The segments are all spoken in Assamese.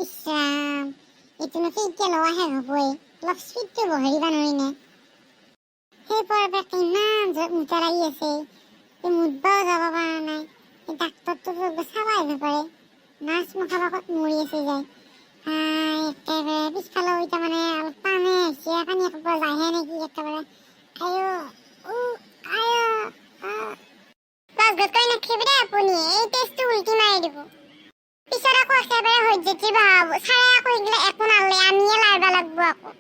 ইছ ৰাম, এইটোনো কেতিয়া লোৱা শেষ হ'বই? অলপ স্পীডটো বঢ়াই দিবা নোৱাৰিনে? সেই পৰাৰ পৰা ইমান জোৰত মুতা লাগি আছে, এই মুতবাও যাব পৰা নাই। এই ডাক্তৰটোতো একবাৰ চাব আহিব পাৰে। নাৰ্ছ মুখা ক'ত মৰি আছে যায়। একেবাৰে পিছফালেও এতিয়া মানে অলপ টানে হৈছে, পানী এসোপা যায়হে নেকি একেবাৰে। আইঅ, উ আইঅ আ। গছ গছ কৰি নাথাকিব দেই আপুনি, এই তেজটো উল্টি মাৰি দিব। পিছত আকৌ একেবাৰে সহ্যতি বহাব ছাৰে। আকৌ এইগিলা একো নাললে আমিয়ে লাৰবা লাগব আকৌ।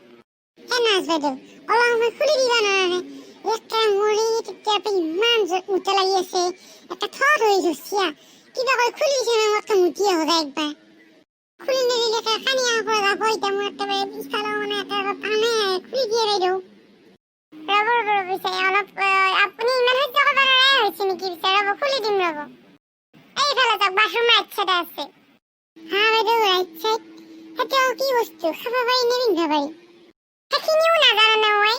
এ নাৰ্ছ বাইদেউ, অলপ সময় খুলি দিবা নোৱাৰানে? একে মৰি তেতিয়াৰ পৰা ইমান জোৰত মুতা লাগি আছে, এটা থ ধৰি ধৰছি। কিবা কৰি খুলি দিছে না, মোক মুতি আহো যায় একবাৰ। খুলি নিদিলে একে কানি পৰা যাব এতিয়া মোৰ। একেবাৰে পিছফালেও মানে একেবাৰে টানে, খুলি দিয়ে বাইদেউ। ৰ'ব ৰ'ব ৰ'ব পিছে অলপ, আপুনি ইমান সহ্য কৰিব নোৱাৰাই হৈছে নেকি পিছে? ৰ'ব, খুলি দিম ৰ'ব। এইফালে যাওক, বাথৰুম ৰাইট চাইডে আছে। হা বাইদেউ, ৰাইট চাইড সেইটো আকৌ কি বস্তু? খাব পাৰি নে পিন্ধিব পাৰি? সেইখিনিও নাজানো নে মই?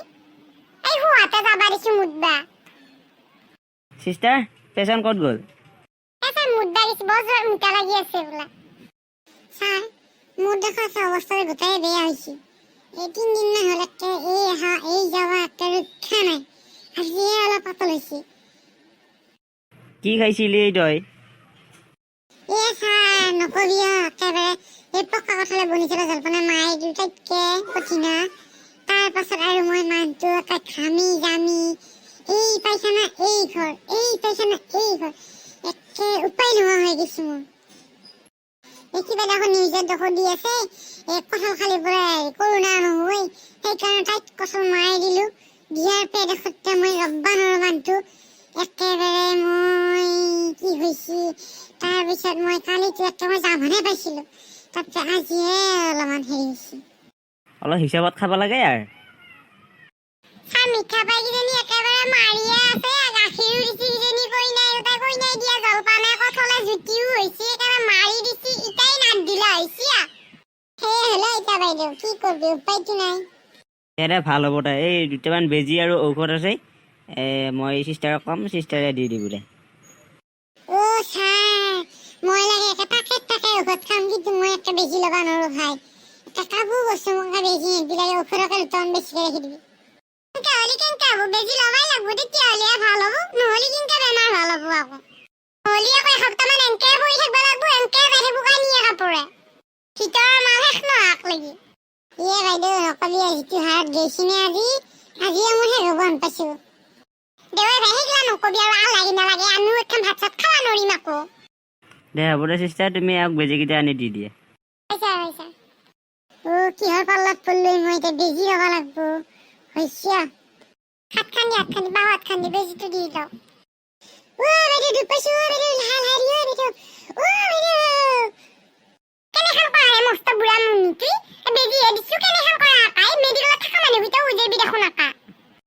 এই সোঁহাতে যাবা দিছো মুতবা। চিষ্টাৰ, পেচেণ্ট ক'ত গ'ল? এই ছাৰ, মুতবা গৈছে, বৰ জোৰত মুতা লাগি আছে বোলা। ছাৰ, মোৰ দেখোন আছে অৱস্থাটো গোটেই বেয়া হৈছে। এই 3 দিনমান হ'ল একে এই অহা এই যাৱা, একে ৰক্ষা নাই। আজিহে অলপ পাতল হৈছে। কি খাইছিলি এই তই? এ ছাৰ, নকবি আৰু, একেবাৰে এই পকা কঁঠালে বনিছিলে জলপানে, মায়ে দুটাইতকে কঠিনা। তাৰ পাছত আৰু মই মানুহটো একে ঘামি জামি এই পায়খানা এই ঘৰ, এই পায়খানা এই ঘৰ, একে উপায় নোহোৱা হৈ গৈছো মোৰ। এই কিবা দেখোন নিউজত দেখোন দি আছে, এই কঁঠাল খালি বোলে কৰোণা নহয়। সেইকাৰণে তাইক কঁঠাল মাৰি দিলো। দিয়াৰ পে দেখোন মই ৰব্বা নোৱাৰো মানুহটো, একেবাৰে মই কি হৈছে। তাৰপিছত মই কালিতো একেবাৰে যাবহে পাইছিলো, তাৰপিছত আজিহে অলপমান হেৰি হৈছে। অলপ হিচাপত খাব লাগে আৰু। ছাৰ, মিঠা পাই কিজানি একেবাৰে মাৰিয়ে আছে। গাখীৰো দিছে কিজানি কইনাই, তাই কইনাই দিয়া জলপানে কঁঠালে জুতিও হৈছে, একেবাৰে মাৰি দিছে। ইটাই নাক দিলা হৈছে। সেয়ে হ'লে এতিয়া বাইদেউ কি কৰবি, উপায়তো নাই। দে, ভাল হ'ব দে। এই দুটামান বেজী আৰু ঔষধ আছে, মই চিষ্টাৰক ক'ম, চিষ্টাৰে দি দিব দে। অ' ছাৰ, মই লাগে একে পাকেট পাকে ঔষধ খাম, কিন্তু মই একে বেজি ল'ব নোৱাৰো ভাই। এটা কাবু বস্তু, মোক বেজি নিদিবি লাগে, ঔষধকে দুটামান বেছিকে ৰাখি দিবি। কেনকা হ'লে কেনকা হ'ব? বেজি ল'বাই লাগব, তেতিয়াহ'লে ভাল হ'ব। নহ'লে কেনকা বেমাৰ ভাল হ'ব আকৌ? নহ'লে আকৌ এসপ্তাহমান এনকে বহি থাকিব লাগব, এনকে যাই থাকিব কানিয়ে কাপোৰে, ভিতৰৰ মাল শেষ নোহোৱাক লাগি। ইয়ে বাইদেউ, নকবি আৰু, যিটো হাৰত গৈছিনে আজি, আজিয়ে মোৰ শেষ হ'ব হেন পাইছো। দেৱে ভাই, সেইগিলা নকবি আৰু, আল লাগি নালাগে, আমিও এখন ভাত চাত খাব নোৱাৰিম আকৌ। দে, হ'ব দে চিষ্টাৰ, তুমি ইয়াক বেজীকেইটা আনি দি দিয়া। পইচা পইচা। অ', কিহৰ পাল্লাত পৰিলো মই এতিয়া? বেজি ল'ব লাগব হৈছে। হাতখন দি, হাতখন দি, বাওঁ হাতখন দি বেজিটো দি লওঁ। অ' বাইদেউ, দুখ পাইছো। অ' বাইদেউ, লাহে লাহে দি। অ' বাইদেউ, অ' বাইদেউ। কেনেখন কৰা মস্ত বুঢ়া মুনি তুই? বেজিহে দিছো, কেনেখন কৰা আকা? এই মেডিকেলত থকা মানুহকেইটাও উজেবি দেখোন আকা।